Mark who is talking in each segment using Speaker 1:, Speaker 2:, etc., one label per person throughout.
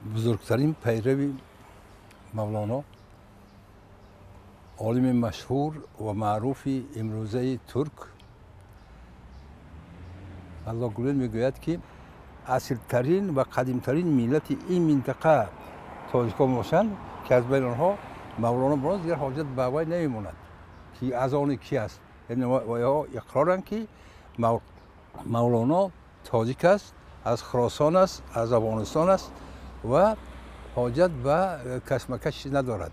Speaker 1: Бузургтарин пайрави Мавлоно, олими машҳур ва маъруфи имрӯзаи турк Фатҳуллоҳ Гулен мегӯяд, ки асилтарин ва қадимтарин миллати ин минтақа тоҷикон бошанд, ки аз байни онҳо Мавлоно боз дигар ҳоҷат ба вай намемонад, ки аз они ки аст. Яъне вайҳо иқроранд, ки Мавлоно тоҷик аст, аз Хуросон аст, аз Афғонистон аст ва ҳоҷат ба кашмакаш надорад.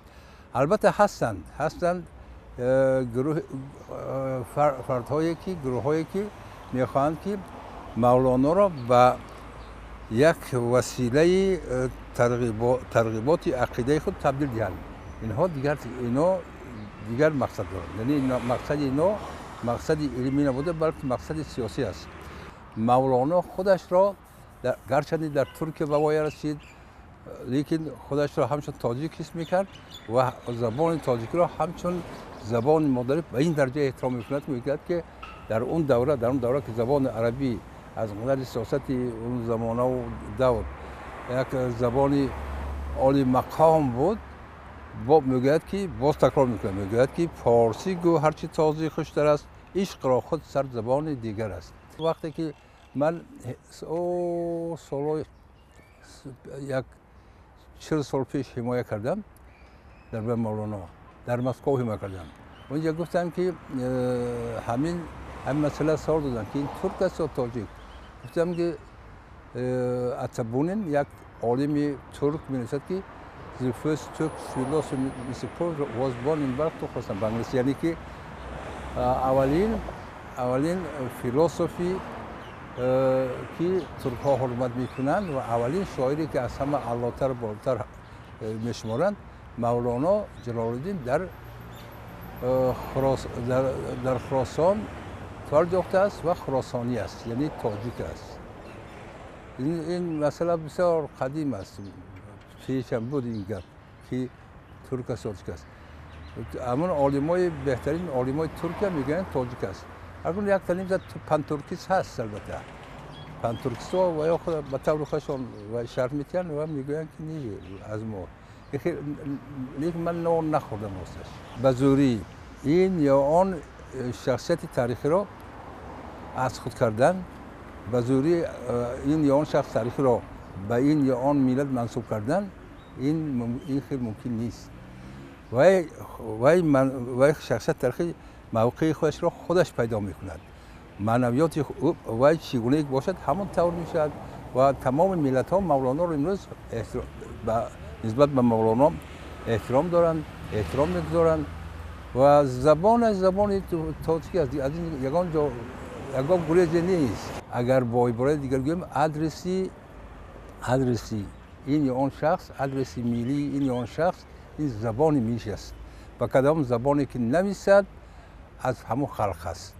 Speaker 1: Албатта, ҳастанд гурӯҳ, фардҳое ки, гурӯҳҳое ки мехоҳанд, ки Мавлоноро ба як василаи тарғиботи ақидаи худ табдил диҳанд. Инҳо дигар мақсад доранд, яъне мақсади инҳо мақсади илмӣ набуда, балки мақсади сиёсӣ аст. Мавлоно худашро, гарчанде дар Туркия ба воя расид, лекин худашро ҳамчун тоҷик ҳис мекард ва забони тоҷикиро ҳамчун забони модарӣ ба ин дараҷа эҳтиром мекунад, мегӯяд, ки дар он давра, ки забони арабӣ аз назари сиёсати он замонаву давр як забони оли мақом буд, мегӯяд, ки боз такрор мекунад, мегӯяд, ки форсӣ гӯ ҳарчи тозӣ хуштар аст, ишқро худ сар забони дигар аст. Вақте ки ман солҳои як 40 сол пеш ҳимоя кардам дар бораи Мавлоно, дар Москов ҳимоя кардам, онҷа гуфтам, ки ҳамин масъала савол додам, ки ин турк аст ё тоҷик. Гуфтам, ки Атабунин, як олими турк, менависад, ки the first Turk philosopher was born in Balkh, Khorasan, ба англисӣ, яъне ки аввалин философи, ки туркҳо ҳурмат мекунанд, ва аввалин шоире, ки аз ҳама аълотар, болотар мешуморанд, Мавлоно Ҷалолуддин дар Хуросон таваллуд ёфтааст ва хуросонӣ аст, яъне тоҷик аст. Ин масъала бисёр қадим аст, пешам буд ин гап, ки турк аст, тоҷик аст. Ҳамон олимои, беҳтарин олимои Туркия мегӯянд, тоҷик аст. Ҳаргуна як танимза пантуркист ҳаст. Албатта, пантуркистҳо ва ё ба таври худашон шарҳ метиҳанд ва мегӯянд, ки не, аз мо. Лекин ман нон нахӯрдам, росташ. Ба зӯрӣ ин ё он шахсияти таърихиро аз худ кардан, ба зӯрӣ ин ё он шахс таърихиро ба ин ё он миллат мансуб кардан, ин хел мумкин нест. Вай шахсияти таърихӣ мавқеи худашро худаш пайдо мекунад. Маънавиёти вай чӣ гунае бошад, ҳамон тавр мешавад. Ва тамоми миллатҳо Мавлоноро имрӯз нисбат ба Мавлоно эҳтиром доранд, эҳтиром мегузоранд ва забонаш забони тоҷикӣ аст. Аз ин ягон ҷо ягон гурезе нест. Агар бо ибораи дигар гӯем, адреси ин ё он шахс, адреси миллии ин ё он шахс ин забони миллиш аст. Ба кадом забоне ки нависад, аз ҳамон халқ аст.